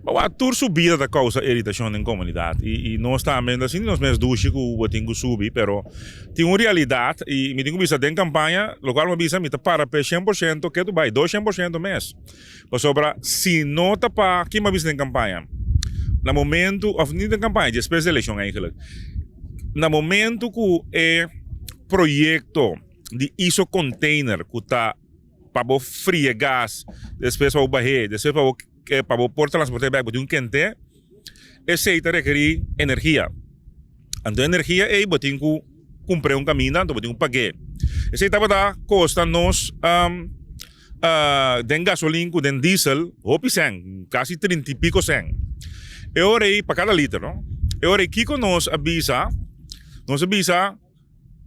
Bo tur subida ta causa irritacion den comunidad y nos tambe ta sinti nos mes dushi cu bo tin cu subi pero tin un realidad y mi tin cu bisa den campaña locual mi a bisa mi ta para p'e 100% ke tu bay 200% mes pasobra si no ta pa kin mi a bisa den campaña na momento of ni den campaña despues di eleccion eigenlijk na momento cu e proyecto di iso container cu ta pa bo fria gas despues pa bo bah'é despues pa bo pa bo por transport'é bek bo tin un kent'é esei ta rekerí energia anto e energia ei bo tin ku kumpr'é un kaminda anto bo tin ku pag'é esei tabata kosta nos den gasolin ku den diesel hopi sèn kasi trinta i piko sèn e ora ei pa kada liter no e ora ei kiko nos a bisa nos a bisa.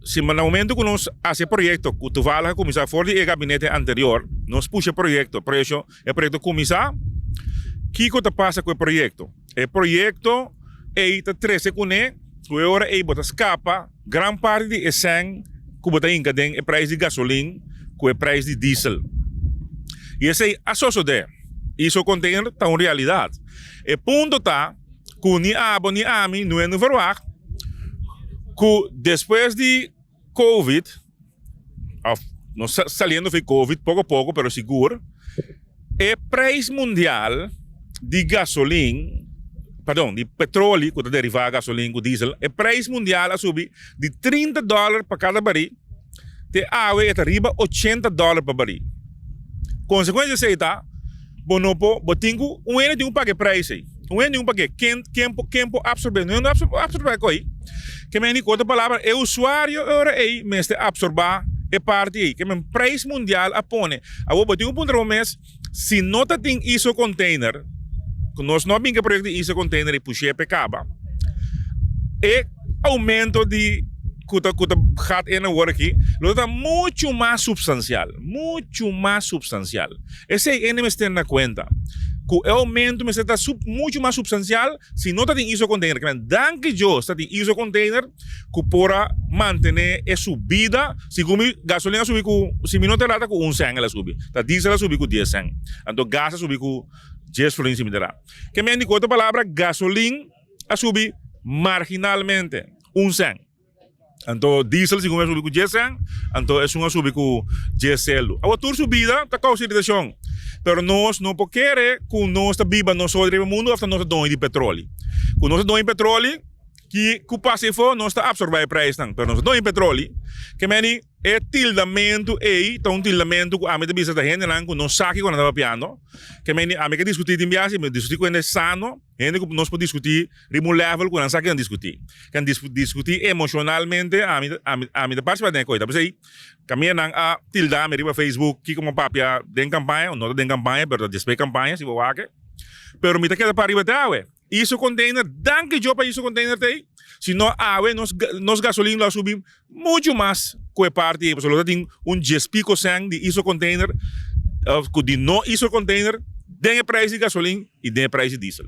Si na momento ku nos hasi e proyekto ku toevallig a kuminsá for di e gabinete anterior, nos pusha e proyekto, precio e proyekto kuminsá, kiko ta pasa ku e proyekto? E proyekto ei ta trese kuné ku e ora ei bo ta skapa gran parti di e sèn ku bo ta hinka den e prijs di gasolin ku e prijs di diesel. I esei a sosodé. Iso container ta un realidat. E punto ta. Ku ni abo ni ami no hende verwagt ku despues di covid of nos ta saliendo for di covid poko poko pero sigur e prijs mundial di gasolin pardon di petroli ku ta deriva gasolin ku diesel e prijs mundial a subi di 30 dollar pa kada bari te awe e ta riba 80 dollar pa bari. Konsekuensia di esei ta. Bo no por, bo tin ku, un hende tin ku paga e prijs ei. Un hende tin ku pag'é. Ken, ken por, ken por absorbé? No hende por absorbé e kos ei. Ke men di ku otro palabra, e usuario e ora ei mester absorbá e parti ei. Ke men prijs mundial a pone. Awor bo tin ku puntra bo mes, si no ta tin iso container, ku nos no a bin ku e proyekto di iso container ei push'é p'e kaba, e aumento di ku ta ku ta gat in awor aki lo ta muchu mas supstansial, muchu mas supstansial. Esei hende mester tene na kuenta ku e oumento mester ta muchu mas supstansial si no ta tin iso container. Kimen danki Dios ta tin iso container ku por a mantené e subida. Segun mi gasolina a subi ku si mi no ta erá ta ku un sèn el a subi. Ta diesel a subi ku dies sèn. Anto gas a subi ku dies florin si mi ta erá. Kimen di ku otro palabra gasolin a subi marginalmente un sèn. Anto diesel segun a subi ku dies sèn, anto esun a subi ku dies selu. Awor tur subida ta kousa iritashon, pero nos no por kere ku nos ta biba nos so riba mundu òf ta nos ta doño di petroli. Ku nos ta doño di petroli, ki ku pasa efo nos ta apsorbá e preisnan, pero nos ta doño di petroli. Ke meni e tildamentu ei ta un tildamentu ku ami ta bisa ta hendenan ku no sa kiko nan ta papiando. Ke meni ami ke diskutí tin biaha si mi diskutí ku hende sano. Hende ku nos por diskutí riba un level ku nan sa kinan diskutí. Kinan diskutí emoshonalmente ami ami ami ta partisipá den e kos. Ta p'esei kaminda nan a tilda mi riba Facebook kiko mi a papia den kampaña o no ta den kampaña pero ta despues kampaña si bo wak e. Pero mi ta keda para riba te awe. Iso container danki Dios pa iso container ta ei. Si no awe nos nos gasolin lo a subi muchu mas ku e parti ei pasobra lo ta tin un dies piko sèn di iso container of ku di no iso container den e prijs di gasolin. I den e prijs di diesel.